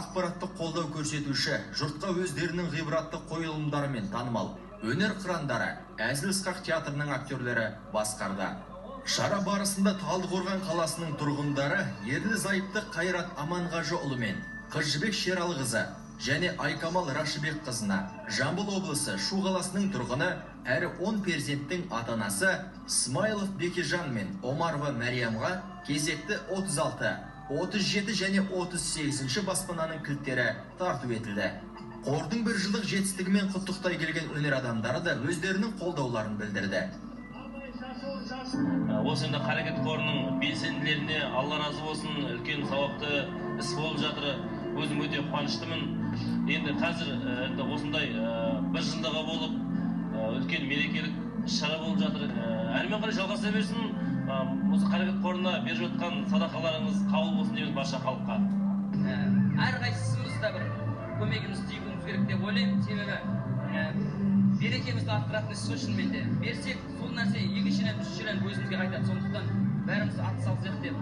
ақпараттық қолдау көрсетуші, жұртқа өздерінің ғибратты қойылымдарымен танымал өнер қырандары, әзіл-сықақ театрының актерлері басқарды. Шара барысында Талдықорған қаласының тұрғындары ерлі-зайыпты Қайрат Аманғажыұлы мен Қызжібек Шералықызы және Айкамал Рашыбекқызына Жамбыл облысы Шу қаласының тұрғыны әрі 10 перзенттің ата-анасы Смайлов Бекежан мен Омарова Мәриямға кезекті 36, 37 және 38-ші баспананың кілттері тарту етілді. Қордың бір жылдық жетістігімен құттықтай келген өнер адамдары да өздерінің қолдауларын білдірді. Осы енді Қарекет қорының белсенділеріне Алла разы болсын, үлкен сауапты іс болып жатыр. Өзім өте қуаныштымын. Енді қазір енді осындай бір жылдығы болып үлкен мерекелік шара болып жатыр. Әрмен қарай жалғаса берсін. Осы Қарекет қорына беріп жатқан садақаларыңыз қабыл болсын дейміз барша халыққа. Әрқайсымыз да бір көмегіміз тигізуіміз керек деп ойлаймын. Себебі берекемізді арттыратын іс қой шынымен де. Берсек, сол нәрсе екіншіден, үшіншіден өзімізге қайтады. Сондықтан бәріміз ат салысайық деп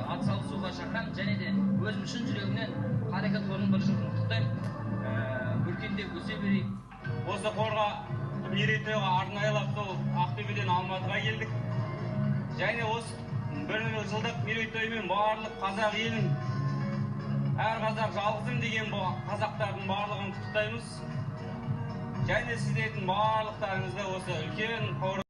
ат салысуға шақырамын. Және де өзім шын жүрегімнен Қарекет қорының бір жылын құттықтаймын. Өркендеп өсе берейік. Осы қорға мерейтойға арнайылап сол Ақтөбеден Алматыға келдік. Және осы бір жылдық мерейтоймен барлық қазақ елін, әр қазақ жалғызым деген қазақтардың барлығын құттықтаймыз. Және сіздердің барлықтарыңызды осы үлкен қор